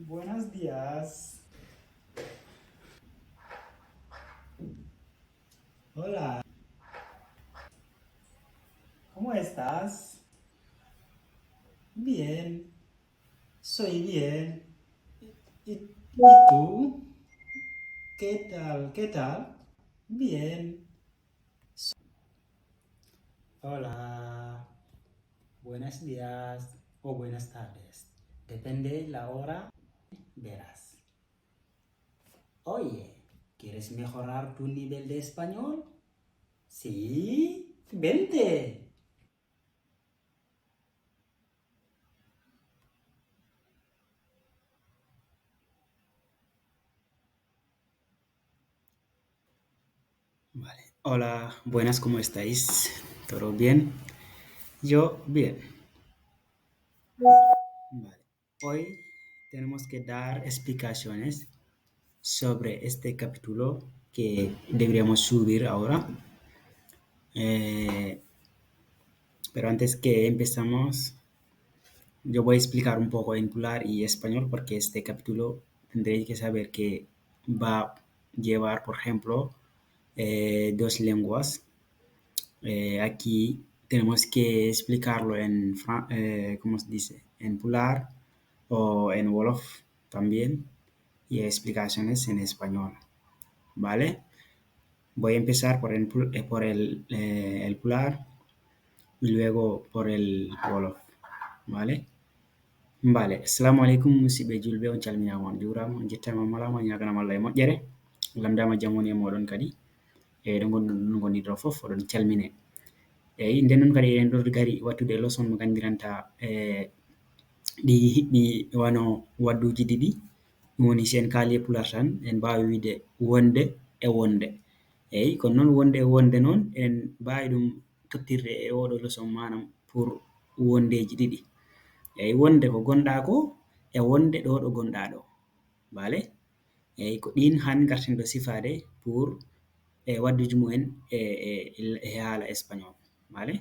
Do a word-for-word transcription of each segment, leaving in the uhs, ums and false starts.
Buenos días. Hola. ¿Cómo estás? Bien. Soy bien. ¿Y, y tú? ¿Qué tal? ¿Qué tal? Bien. Hola. Buenos días o buenas tardes. Depende la hora, verás. Oye, ¿quieres mejorar tu nivel de español? Sí, vente. Vale. Hola, buenas, ¿cómo estáis? ¿Todo bien? Yo, bien. Vale. Hoy tenemos que dar explicaciones sobre este capítulo que deberíamos subir ahora. Eh, pero antes que empezamos, yo voy a explicar un poco en plural y español porque este capítulo tendréis que saber que va a llevar, por ejemplo, eh, dos lenguas. Eh, aquí tenemos que explicarlo en, fran- eh, ¿cómo se dice? En plural o en wolof también. Y explicaciones en español. ¿Vale? Voy a empezar por el, pl- eh, por el, eh, el plural y luego por el wolof. ¿Vale? Mbale, assalamu aleykum, musidɓe julɓe, on calminaama, on njuuraama, on njettaama, on malaama, on ñaaganaama Allah e moƴƴere. Lamndaama jam woni e mooɗon kadi. E ɗo ngonɗon, ɗo ngonɗon ɗo fof, oɗon calmine. Eyi, nden noon kadi eɗen ɗo gari waɗtude leçon mo nganndiranta, e, ɗi hiɓɓi wano wadduuji ɗiɗi. Ɗum woni, si en kaali e Pulaar tan, en mbaawi wiide wonde e wonde. Eyi, kono noon wonde e wonde noon, en mbaawi ɗum tottirde e oɗo leçon, maanaam pour wondeeji ɗiɗi. Eyi, wonde ko gonɗaa ko, e wonde ɗo ɗo gonɗaa ɗo. Mbale? Eyi, ko ɗiin han ngarten ɗo sifaade pour, e, wadduuji mumen e, e, e haala espagnol. Mbale?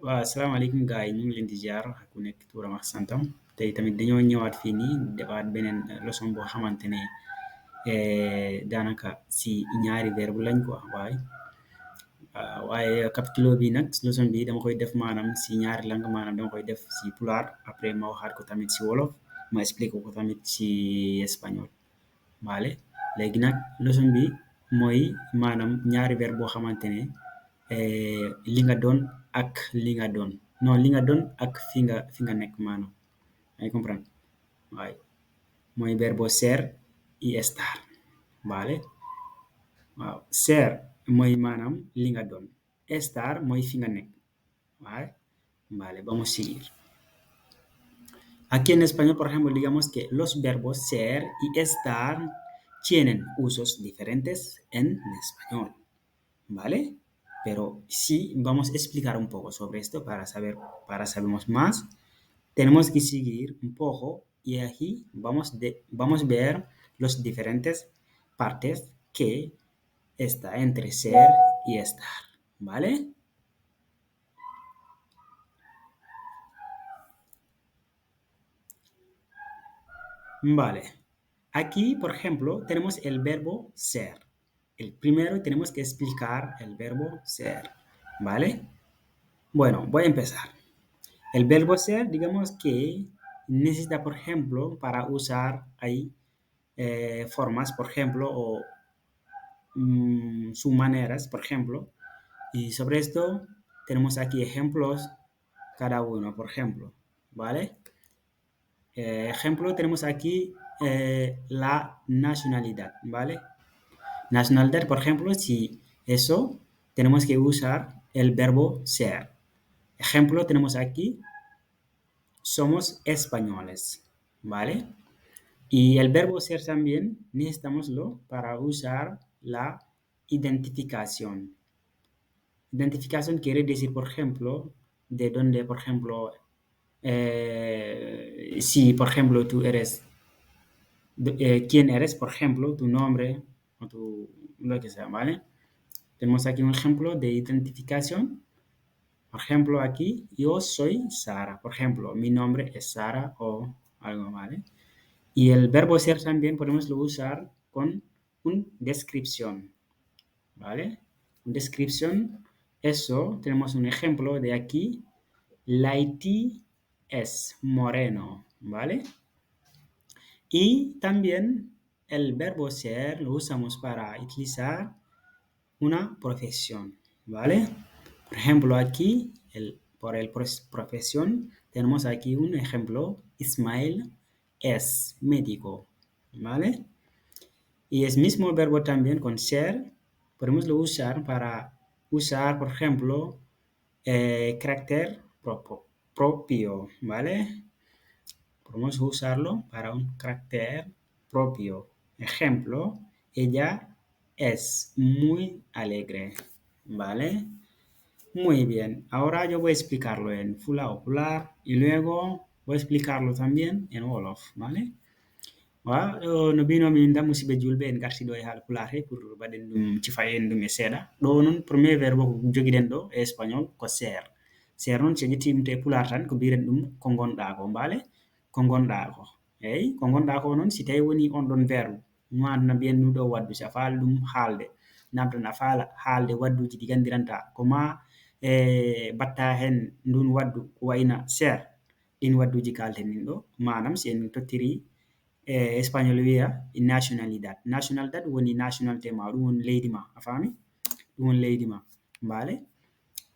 Waaw, assalamu aleykum, gars yi, ñu ngi leen di ziar, ku nekk turam ak santam. Tey tamit dañoo ñëwaat fii nii, defaat beneen, eh, leçon boo xamante ne, eh, daanaka si ñaari verbe lañ ko wax, waaye, ah, waaye capítulo bi nag, leçon bi dama koy def maanaam si ñaari langue, maanaam dama koy def si pulaar, après ma waxaat ko tamit si wolof, ma expliqué ko tamit si espagnol. Mbale? Léegi nag, leçon bi mooy maanaam ñaari verbe boo xamante ne, eh, li nga doon ak li nga doon. Non, li nga doon ak fi nga, fi nga nekk maanaam. Ay comprendre? Waaye mooy verbe ser y estar. Mbale? Waaw, ser mooy maanaam li nga doon. Estar mooy fi nga nekk. Vale. Vale, vamos a seguir. Aquí en español, por ejemplo, digamos que los verbos ser y estar tienen usos diferentes en español. ¿Vale? Pero sí, vamos a explicar un poco sobre esto para saber, para sabemos más. Tenemos que seguir un poco y aquí vamos de, vamos a ver los diferentes partes que está entre ser y estar. ¿Vale? Vale. Aquí, por ejemplo, tenemos el verbo ser. El primero tenemos que explicar el verbo ser. ¿Vale? Bueno, voy a empezar. El verbo ser, digamos que necesita, por ejemplo, para usar ahí eh, formas, por ejemplo, o, mm, sus maneras, por ejemplo. Y sobre esto tenemos aquí ejemplos, cada uno, por ejemplo, ¿vale? Eh, ejemplo, tenemos aquí, eh, la nacionalidad, ¿vale? Nacionalidad, por ejemplo, si eso, tenemos que usar el verbo ser. Ejemplo, tenemos aquí, somos españoles, ¿vale? Y el verbo ser también necesitamoslo para usar la identificación. Identificación quiere decir, por ejemplo, de dónde, por ejemplo, eh, si, por ejemplo, tú eres, de- eh, quién eres, por ejemplo, tu nombre, o tu, lo que sea, ¿vale? Tenemos aquí un ejemplo de identificación. Por ejemplo, aquí, yo soy Sara. Por ejemplo, mi nombre es Sara o algo, ¿vale? Y el verbo ser también podemos lo usar con un descripción, ¿vale? Un descripción, eso, tenemos un ejemplo de aquí, Laiti es moreno, ¿vale? Y también el verbo ser lo usamos para utilizar una profesión, ¿vale? Por ejemplo, aquí, el, por el pros- profesión, tenemos aquí un ejemplo, Ismael es médico, ¿vale? Y es mismo verbo también con ser, podemos lo usar para usar, por ejemplo, eh, carácter propo- propio, ¿vale? Podemos usarlo para un carácter propio. Ejemplo, ella es muy alegre, ¿vale? Muy bien, ahora yo voy a explicarlo en Fula o Pular y luego voy a explicarlo también en Wolof, ¿vale? Wa ɗo no mbinomi, min dam musidɓe julɓe, en garti ɗo e haala Pulaar he pour mbaɗen ɗum, cifa en ɗum e seeɗa. Ɗo noon, premier verbe ko jogiɗen ɗo e espagnol ko ser. Ser noon, si a ƴetti ɗum to e Pulaar tan, ko mbiren ɗum ko ngonɗaa ko, mbaale? Ko ngonɗaa ko. Eey, ko ngonɗaa ko noon, si tawi woni on ɗon verbe, maana mbiyen ɗum ɗo waddu, si a faala ɗum haalde, namtan a faala haalde wadduuji ɗi nganndiranta, ko ma, e, mbaɗta heen ndun waddu ko wayna ser, ɗin wadduuji kaalten ɗin ɗo, maanaam si en tottiri e espagnol wiya nationalidad. Nationalidad woni nationalité ma, ɗum woni leydi ma, a faami? Ɗum woni leydi ma, mbaale?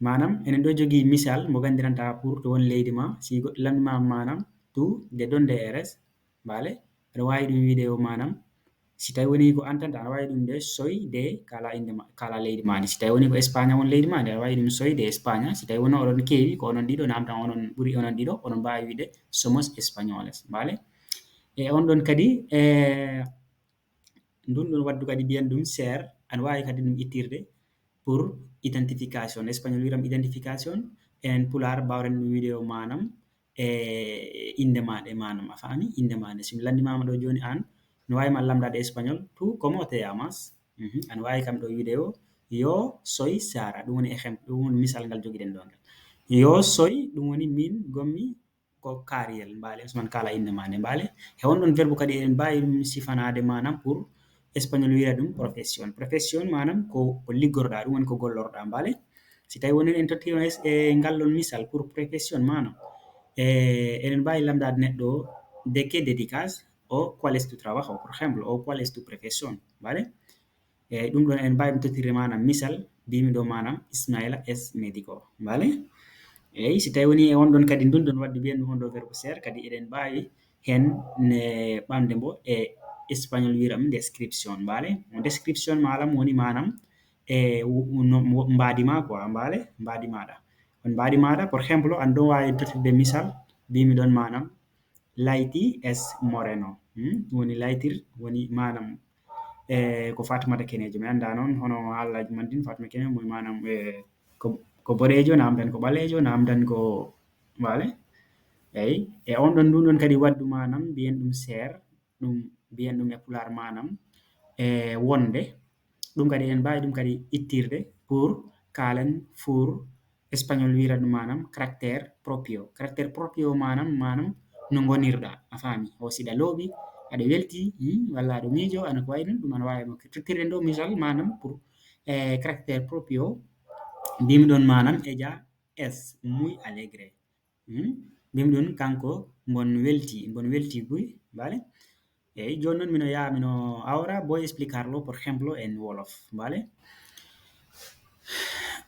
Maanaam, enen ɗo jogii misal mo nganndiranta pour to woni leydi ma, si goɗɗo lamndi ma, maanaam, tú, de dónde eres, mbaale? Aɗa waawi ɗum wiide o, maanaam, si tawi woni ko an tan, aɗa waawi ɗum de soy de, kala innde ma, kala leydi ma ndi. Si tawi woni ko España won leydi ma ndi, aɗa waawi ɗum soy de España. Si tawi woni oɗon keewi, ko onon ɗiɗo, namtan onon ɓuri onon ɗiɗo, oɗon mbaawi wiide somos españoles, mbaale? E on ɗon kadi, e ndun ɗon waddu kadi mbiyen ɗum ser, aɗa waawi kadi ɗum ittirde pour identification. Espagnol wiiram identification, enen Pulaar mbaawren ɗum wiide o maanaam, e innde ma nde, maanaam, a faami? Innde ma nde. Si mi lanndimaama ɗo jooni aan, no waawi ma lamndaade espagnol, tú, ¿cómo te llamas? Mhm. Aɗa waawi kam ɗo wiide o, yo soy Sara. Ɗum woni ehem-, ɗum woni misal ngal jogiɗen ɗo ngal. Yo soy, ɗum woni min ngonmi ko Kariyel, mbaale, Usman, kala innde ma nde, mbaale. He on ɗon verbe kadi eɗen mbaawi ɗum sifanaade maanaam pour espagnol wiyra ɗum profesión. Profesión maanaam ko, ko liggorɗaa, ɗum woni ko gollorɗaa, mbaale. Si tawi woni en totti on es-, e ngal ɗon misal pour profesión maanaam, e, eɗen mbaawi lamndaade neɗɗo o, ¿de qué dedicas? O, ¿cuál es tu trabajo, por ejemplo? O, ¿cuál es tu profesión? Mbaale. Eey, ɗum ɗon en mbaawi ɗum tottirde maanaam misal, mbimi ɗo maanaam Ismaila es médico, mbaale? Eey, si tawi woni e on ɗon kadi ndun ɗon waddu mbiyen ɗum on ɗo verbe ser, kadi eɗen mbaawi heen ne ɓamde mbo e espagnol wiyra ɗum description, mbaale? Mo description maanaam woni maanaam e w-, w-, no, mo-, mbaadi ma quoi, mbaale? Mbaadi maaɗa. On mbaadi maaɗa, por ejemplo, an ɗon waawi tottirde misal, mbimi ɗon maanaam, Laiti es moreno. Hmm? Ɗum woni Laitir, woni maanaam, e, ko Fatumata keneejo. Mi anndaa noon hono haalaaji man din, Fatuma keneejo, mo maanaam, e, ko, ko boɗeejo, naamdan ko ɓaleejo, naamdan ko mbaale. Eey. E on ɗon, ndun ɗon kadi waddu maanaam, mbiyen ɗum ser, ɗum mbiyen ɗum e Pulaar maanaam, e, wonde. Ɗum kadi eɗen mbaawi ɗum kadi ittirde pour kaalen pour espagnol wiyra ɗum maanaam caractère propio. Caractère propio maanaam, maanaam no ngonirɗaa, a faami? O, si ɗa looɓi, aɗa welti, hmm, walla aɗa miijo, ana ko wayi ɗum, ɗum ana waawi mo tottirde ɗo misal maanaam pour, e, caractère propio, mbimi ɗon maanaam, ella es muy alegre. Hmm? Mbimi ɗon kanko ngon welti, ngon welti buy, mbaale? Eey, jooni noon mino yaa, mino awra, voy a explicarlo, por ejemplo, en wolof, mbaale?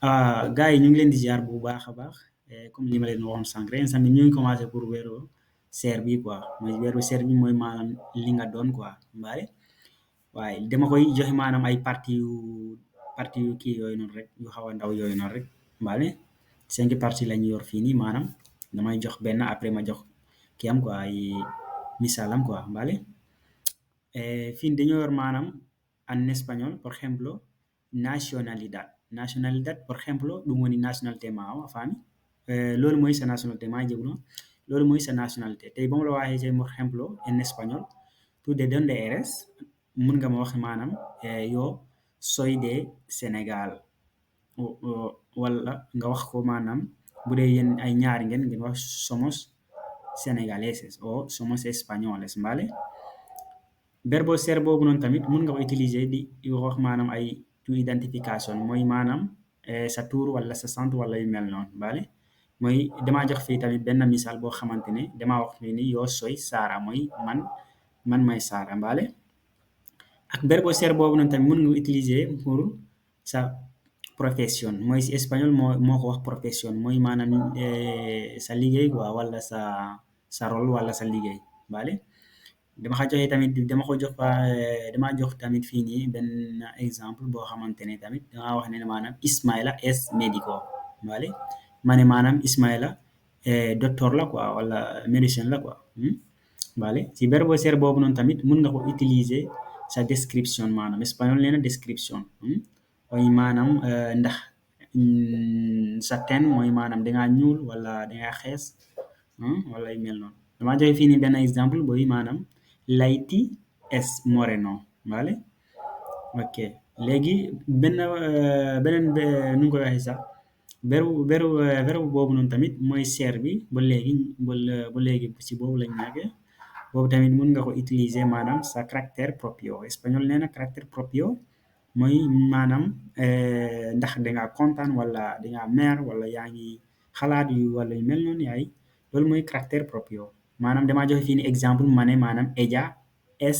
Ah, gars yi, ñu ngi leen di ziar bu baax a baax. Eh, comme li ma leen waxoon sànq rek, instant bi ñu ngi commencé pour weeru seer bi quoi. Mooy weeru seer bi mooy maanaam li nga doon quoi, mbaale? Waaye dama koy joxe maanaam ay parti yu, parti yu kii yooyu noonu rek, yu xaw a ndaw yooyu noonu rek, mbaale? Cinq parti la ñu yor fii nii, maanaam damay jox benn, après ma jox ki am quoi, ay misaalam quoi, mbaale? Eh, fii dañoo yor maanaam en espagnol, por ejemplo, nacionalidad. Nacionalidad, por ejemplo, ɗum woni nationalité ma o, a faami? Eh, loolu mooy sa nationalité ma jegno. Loolu mooy sa nationalité. Tey, ba mu la waxee, tey, por ejemplo, en espagnol, tú de dónde eres? Mun nga ma wax maanaam, eh, yo soy de Sénégal. O, o, walla nga wax ko maanaam, bu dee yéen ay ñaari ngeen, ngeen wax somos senegaleses o somos españoles, mbaale? Verbo ser boobu noonu tamit, mun nga ko utiliser di, di wax maanaam ay tu identification, mooy maanaam, eh, sa tur wala sa sant wala yu mel noonu, bale? Mooy dama jox fii tamit benn misaal boo xamante ne dama wax fii ni yo soy Sara, mooy man, man may Sara, bale? Ak verbo ser boobu noonu tamit mun nga ko utiliser pour sa profession, mooy si espagnol moo, moo ko wax profession, mooy maanaam, eh, sa liggéey quoi, wala sa, sa rôle wala sa liggéey, bale? Dama xa joxe tamit, dama ko jox, eh, dama jox tamit fii nii benn exemple boo xamante ne tamit dama wax ne maanaam Ismaila es médico, bale? Ma ne maanaam Ismaila, eh, docteur la quoi, wala médecin la quoi. Hmm? Bale? Si verbo ser boobu noonu tamit mun nga ko utiliser sa description, maanaam espagnol nee na description. Hmm? Mooy maanaam, eh, ndax, mm, sa ten mooy maanaam dangaa ñuul wala dangaa xees, hmm, wala yu mel noonu. Dama joxe fii nii benn exemple booy maanaam Laiti es moreno, bale? Ok. Léegi benn, eh, beneen be-, nu ngi koy waxee sax, verbe, verbe, eh, verbe boobu noonu tamit mooy ser bi ba léegi, ba lé-, ba léegi si boobu lañ nekkee. Boobu tamit mun nga ko utiliser maanaam sa carácter propio. Espagnol nee na carácter propio mooy maanaam, eh, ndax dangaa kontaan wala dangaa mer wala yaa ngi xalaat yu wala yu mel noonu yaay, loolu mooy carácter propio. Maanaam dama joxe fii ni exemple, ma ne maanaam ella es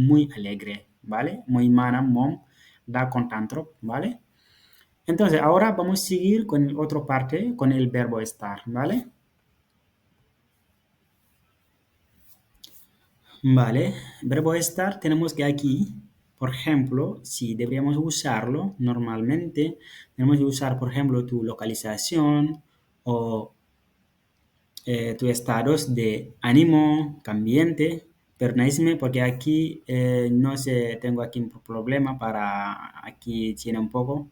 muy alegre, bale? Mooy maanaam moom daa kontaan trop, bale? Entonces, ahora vamos a seguir con el otro parte, con el verbo estar, bale? Vale, verbo estar, tenemos que aquí, por ejemplo, si deberíamos usarlo normalmente, tenemos que usar, por ejemplo, tu localización o, eh, tu estados de ánimo, cambiante, pero nadie se me, porque aquí, eh, no sé, tengo aquí un problema para, aquí tiene un poco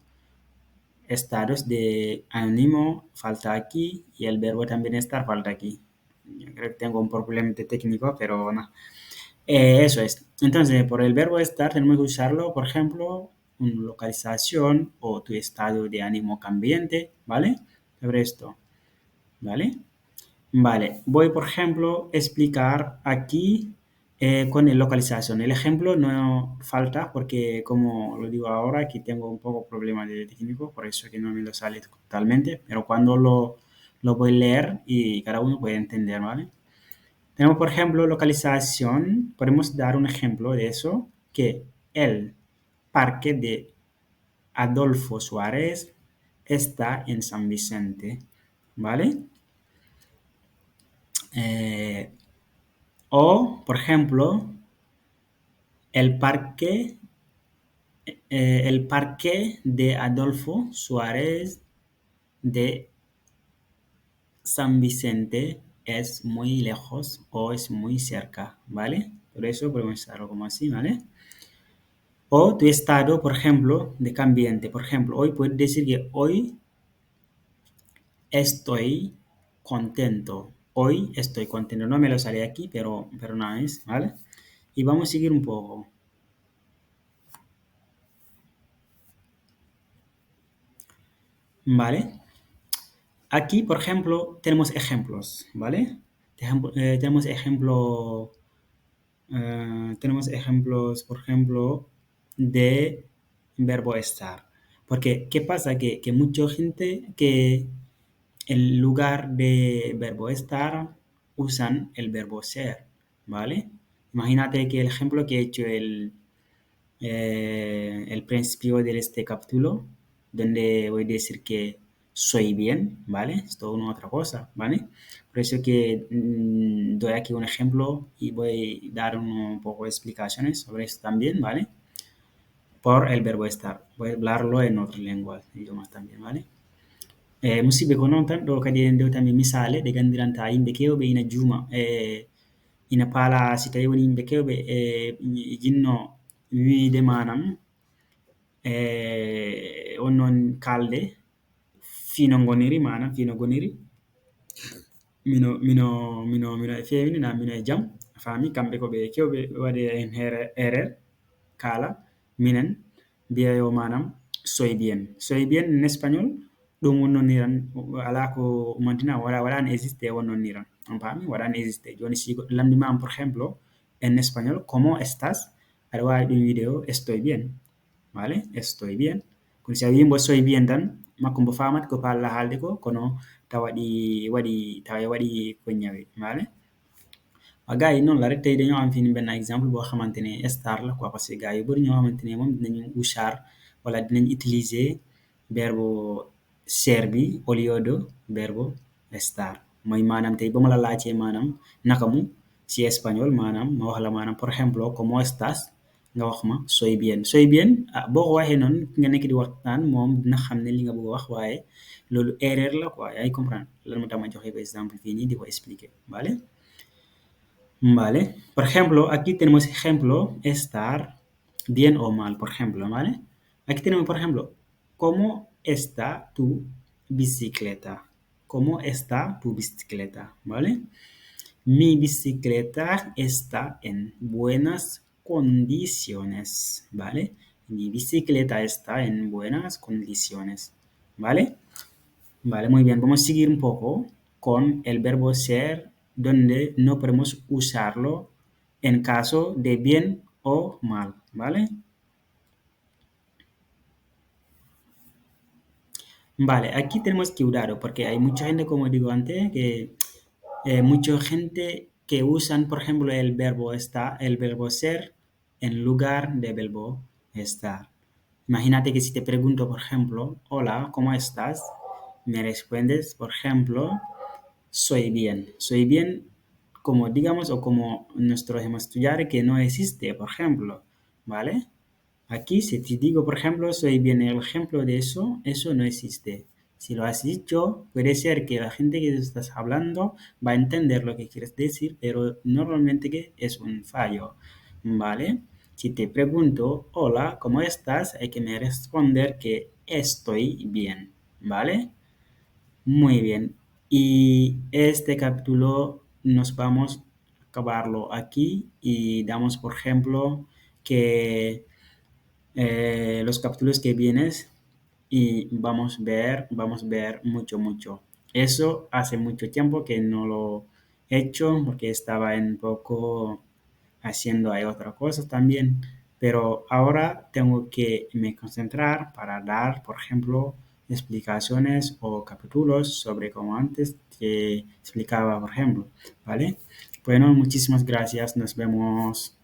estados de ánimo, falta aquí, y el verbo también estar, falta aquí. Yo creo que tengo un problema de técnico, pero no. Eh, eso es. Entonces, por el verbo estar tenemos que usarlo, por ejemplo, una localización o tu estado de ánimo cambiante, ¿vale? Sobre esto, ¿vale? Vale, voy, por ejemplo, a explicar aquí, eh, con el localización. El ejemplo no falta porque, como lo digo ahora, aquí tengo un poco problema de técnico, por eso que no me lo sale totalmente, pero cuando lo, lo voy a leer y cada uno puede entender, ¿vale? Tenemos, por ejemplo, localización. Podemos dar un ejemplo de eso, que el parque de Adolfo Suárez está en San Vicente, ¿vale? Eh, o, por ejemplo, el parque, eh, el parque de Adolfo Suárez de San Vicente es muy lejos o es muy cerca, ¿vale? Por eso podemos usarlo como así, ¿vale? O tu estado, por ejemplo, de cambiante. Por ejemplo, hoy puedes decir que hoy estoy contento. Hoy estoy contento. No me lo sale aquí, pero, pero nada es, ¿vale? Y vamos a seguir un poco. ¿Vale? Aquí, por ejemplo, tenemos ejemplos, ¿vale? Ejemplo, eh, tenemos ejemplo, eh, tenemos ejemplos, por ejemplo, de verbo estar. Porque, ¿qué pasa? Que, que mucha gente que en lugar de verbo estar usan el verbo ser, ¿vale? Imagínate que el ejemplo que he hecho el, eh, el principio de este capítulo, donde voy a decir que soy bien, ¿vale? Es todo una otra cosa, ¿vale? Por eso que, mm, doy aquí un ejemplo y voy a dar un poco de explicaciones sobre esto también, ¿vale? Por el verbo estar. Voy a hablarlo en otra lengua, idioma también, ¿vale? Eh, musidɓe, ko noon tan, ɗo kadi en ndewtanmi misaale ɗe nganndiranta yimɓe keewɓe ina juuma, eh, ina paala si tawii woni yimɓe keewɓe, eh, jinno wiyde maanaam, eh, on noon kaalde fii no ngoniri, maanaam fii no ngoniri. Mino, mino, mino, mino e feewni, na mino e jam. A faami, kamɓe ko ɓe keewɓe waɗi heen here-, erreur, kaala, minen, mbiya yo maanaam, soy bien. Soy bien en espagnol, ɗum wonnoo nii tan, alaa ko mantina, waɗa-, waɗaani existé wonnoo nii tan. On paami, waɗaani existé. Jooni, si goɗɗo lamndii ma, por ejemplo, en espagnol, ¿cómo estás? aɗa waawi ɗum wiide o estoy bien, vale? Estoy bien. Kono si a wii mbo soy bien tan, makko mbo faamata ko paalla haalde ko, kono tawa ɗi waɗi, tawa e waɗi ko ñawi, vale? A gars yi noonu la rek, tey dañoo am fii benn exemple boo xamante ne estar la quoi, parce que gars yu bëri ñoo xamante ne moom dinañu usar wala dinañ utiliser verbe ser bi au lieu de verbe estar. Mooy maanaam tey ba ma la laajee maanaam naka mu si espagnol, maanaam ma wax la maanaam, por ejemplo, ¿cómo estás? Nga wax ma soy bien. Soy bien, ah, boo ko waxee noonu, nga nekk di waxtaan, moom dina xam ne li nga bëgg a wax, waaye loolu erreur la quoi. Yaa ngi comprendre lan moo tax ma joxe ko exemple fii nii di ko expliquer, vale? Vale. Por ejemplo, aquí tenemos ejemplo, estar bien o mal, por ejemplo, ¿vale? Aquí tenemos, por ejemplo, ¿cómo está tu bicicleta? ¿Cómo está tu bicicleta? ¿Vale? Mi bicicleta está en buenas condiciones, ¿vale? Mi bicicleta está en buenas condiciones, ¿vale? Vale, muy bien. Vamos a seguir un poco con el verbo ser, donde no podemos usarlo en caso de bien o mal, ¿vale? Vale, aquí tenemos cuidado porque hay mucha gente, como digo antes, que eh, mucha gente que usan, por ejemplo, el verbo está, el verbo ser en lugar de verbo estar. Imagínate que si te pregunto, por ejemplo, "Hola, ¿cómo estás?", me respondes, por ejemplo, "Soy bien". Soy bien, como digamos, o como nosotros hemos estudiado, que no existe, por ejemplo, ¿vale? Aquí, si te digo, por ejemplo, soy bien, el ejemplo de eso, eso no existe. Si lo has dicho, puede ser que la gente que estás hablando va a entender lo que quieres decir, pero normalmente que es un fallo, ¿vale? Si te pregunto, "Hola, ¿cómo estás?", hay que me responder que estoy bien, ¿vale? Muy bien. Y este capítulo nos vamos a acabarlo aquí y damos por ejemplo que eh, los capítulos que vienes y vamos a ver, vamos a ver mucho, mucho. Eso hace mucho tiempo que no lo he hecho porque estaba un poco haciendo hay otras cosas también, pero ahora tengo que me concentrar para dar, por ejemplo, explicaciones o capítulos sobre como antes que explicaba, por ejemplo, ¿vale? Bueno, muchísimas gracias, nos vemos.